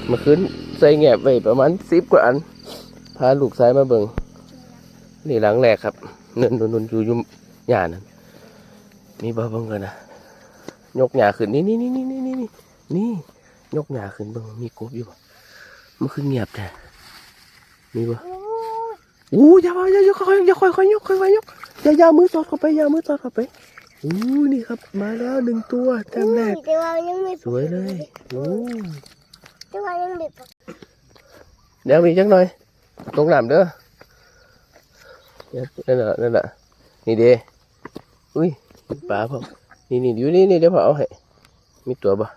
ເມື່ອຄືນໃສ່ແງບໄວ້ປະມານສິບກວ່າອັນ ພາລູກຊາຍມາເບິ່ງ. ນີ້ຫຼັງແລກຄັບ. ນັ້ນໆໆ ຢູ່ ຢູ່ຫຍ້ານັ້ນ ມີບໍ່? ເບິ່ງກ່ອນນະ. ຍົກຫຍ້າຂຶ້ນ ນີ້ໆໆໆ ນີ້ ຍົກຫຍ້າຂຶ້ນເບິ່ງ ມີກົບຢູ່ບໍ່? ມັນຄືງຽບແທ້ ມີບໍ່? ໂອ້ ຢ່າ ຢ່າ ຢ່າ ຄ່ອຍໆ ຄ່ອຍໆຍົກ ຄ່ອຍໆຍົກ ຢ່າ ຢ່າເອົາມືສອດເຂົ້າໄປ ຢ່າເອົາມືສອດເຂົ້າໄປ. ໂອ້ ນີ້ຄັບ ມາແລ້ວໜຶ່ງຕົວ ແຕ້ມແລກ ແຕ່ວ່າຍັງມີ ສວຍເລີຍ. ໂອ້ ແຕ່ວ່າຍັງມີ ຍັງມີຈັກໜ່ອຍ ຕົກນ້ຳເດີ. ນັ້ນລະ ນັ້ນລະ ນີ້ເດ. ອຸ້ຍ ມີປາພ້ອມ. ນີ້ໆ ຢູ່ນີ້ໆ ດຽວພໍ່ເອົາໃຫ້. ມີຕົວບໍ່?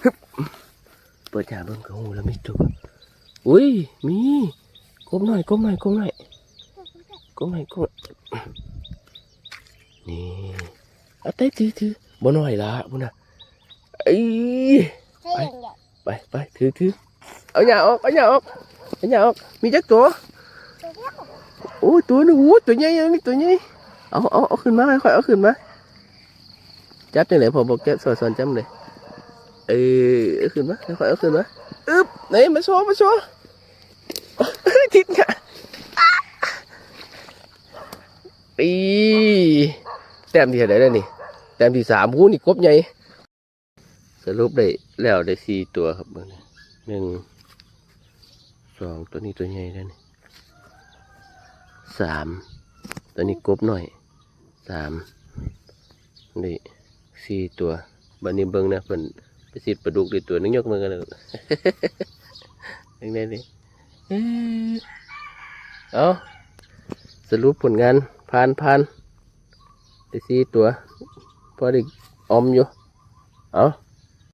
ຮຶບ ເປີດຫຍ້າເບິ່ງກໍຮູ້ແລ້ວ ມີຕົວບໍ່? ອຸ້ຍ ມີ ກົບນ້ອຍ ກົບນ້ອຍ ກົບນ້ອຍ ກົບນ້ອຍ ກົບນ້ອຍ. ນີ້ ເອົາໄຕ້ ຖື ຖື ບໍ່ນ້ອຍລະ ພຸ້ນນະ. ເອີ ໄປ ໄປ ໄປ ຖື ຖື ເອົາຫຍ້າອອກ ເອົາຫຍ້າອອກ ເອົາຫຍ້າອອກ. ມີຈັກຕົວ? ໂອ້ ຕົວໜຶ່ງ. ໂອ້ ຕົວໃຫຍ່ ຕົວໃຫຍ່. ເອົາ ເອົາ ເອົາຂຶ້ນມາ ຄ່ອຍໆເອົາຂຶ້ນມາ. ຈັບຈັ່ງໃດ? ພໍ່ບອກຈັບ ສອນ ສອນຈັບເລີຍ. ເອີ ເອົາຂຶ້ນມາ ຄ່ອຍໆເອົາຂຶ້ນມາ. ອຶບ ນີ້ ມາໂຊ ມາໂຊ. ຕິດຫຍ້າ. ປີ ແຕ້ມທີເທົ່າໃດແລ້ວນີ້? ແຕ້ມທີສາມ. ໂອ້ ນີ້ກົບໃຫຍ່. ສະຫຼຸບໄດ້ແລ້ວ ໄດ້ສີ່ຕົວຄັບ ເບິ່ງນີ້ ໜຶ່ງ ສອງ ຕົວນີ້ຕົວໃຫຍ່ເດ້ນີ້ ສາມ ຕົວນີ້ກົບນ້ອຍ ສາມ ນີ້ສີ່ຕົວ. ບັດນີ້ເບິ່ງນະ ເພິ່ນໄປຊິດປາດຸກໄດ້ຕົວໜຶ່ງ ຍົກເບິ່ງກັນເນາະ ຈັ່ງໃດນີ້. ເອີ ເອົາ ສະຫຼຸບຜົນງານ ຜ່ານ ຜ່ານ ໄດ້ສີ່ຕົວ ພໍໄດ້ອອມຢູ່. ເອົາ